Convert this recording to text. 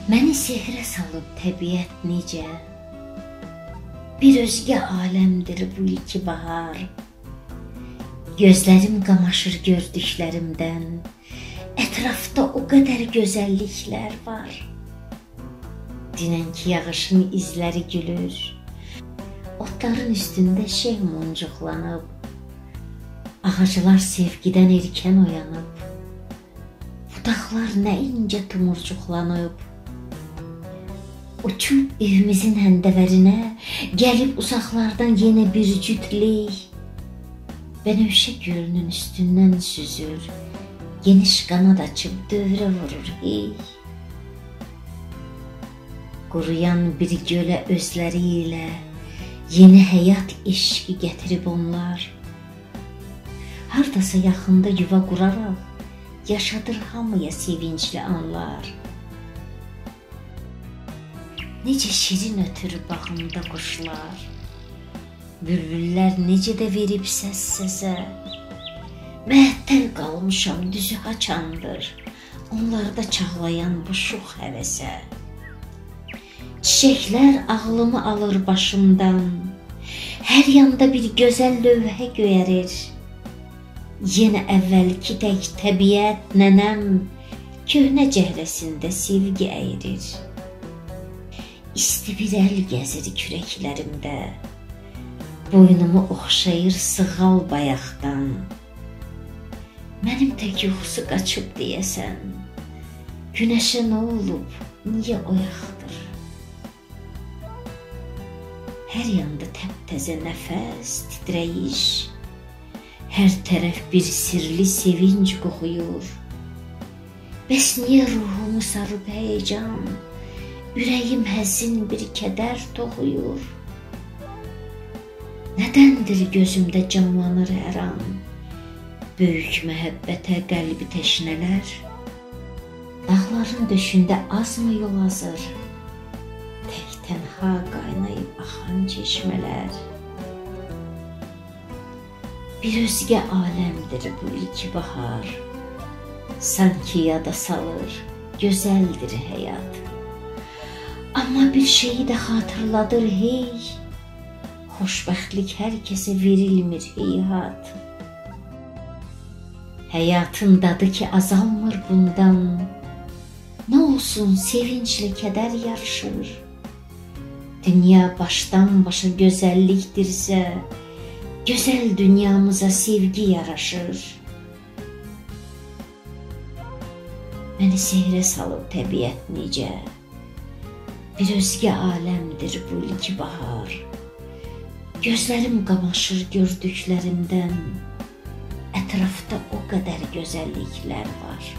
Məni sehrə salıb təbiət necə, bir özgə aləmdir bu ilki bahar. Gözlərim qamaşır gördüklərimdən, ətrafda o qədər gözəlliklər var. Dünənki yağışın izləri gülür, otların üstündə şeh muncuqlanıb, ağaclar sevgidən erkən oyanıb, budaqlar nə incə tumurcuqlanıb. Uçub evimizin həndəvərinə, gəlib uzaqlardan yenə bir cüt ley. Bənövşə gölünün üstündən süzür, geniş qanad açıb dövrə vurur hey. Quruyan bir gölə özləri ilə yeni həyat eşqi gətirib onlar. Hardasa yaxında yuva quraraq yaşadır hamıya sevincli anlar. Necə şirin ötür bağımda quşlar, bülbüllər necə də verib səs səsə. Məəttəl qalmışam, düzü haçandır, onlarda çağlayan bu şux həvəsə. Çiçəklər ağlımı alır başımdan, hər yanda bir gözəl lövhə göyərir. Yenə əvvəlki tək təbiət nənəm, köhnə cəhrəsində sevgi əyirir. İsti bir əl gəzir kürəklərimdə, boynumu oxşayır sığal bayaqdan. Mənim tək yuxusu qaçıb deyəsən, günəşə nə olub, niyə oyaqdır? Hər yanda təptəzə nəfəs, titrəyiş, hər tərəf bir sirli sevinc qoxuyur. Bəs niyə ruhumu sarıb həyəcan, ürəyim həzin bir kədər toxuyur? Nədəndir gözümdə canlanır hər an böyük məhəbbətə qəlbi təşnələr? Dağların döşündə azmı yol azır, tək tənha qaynayıb axan çeşmələr? Bir özgə aləmdir bu ilki bahar, sanki yada salır, gözəldir həyat. Amma bir şeyi də xatırladır hey, xoşbəxtlik hər kəsə verilmir heyhat. Həyatın dadı ki azalmır bundan, nə olsun sevinclə kədər yarışır. Dünya başdan başa gözəllikdirsə, gözəl dünyamıza sevgi yaraşır. Məni sehrə salıb təbiət necə, bir özgə aləmdir bu ilki bahar. Gözlərim qamaşır gördüklərimdən, ətrafda o qədər gözəlliklər var.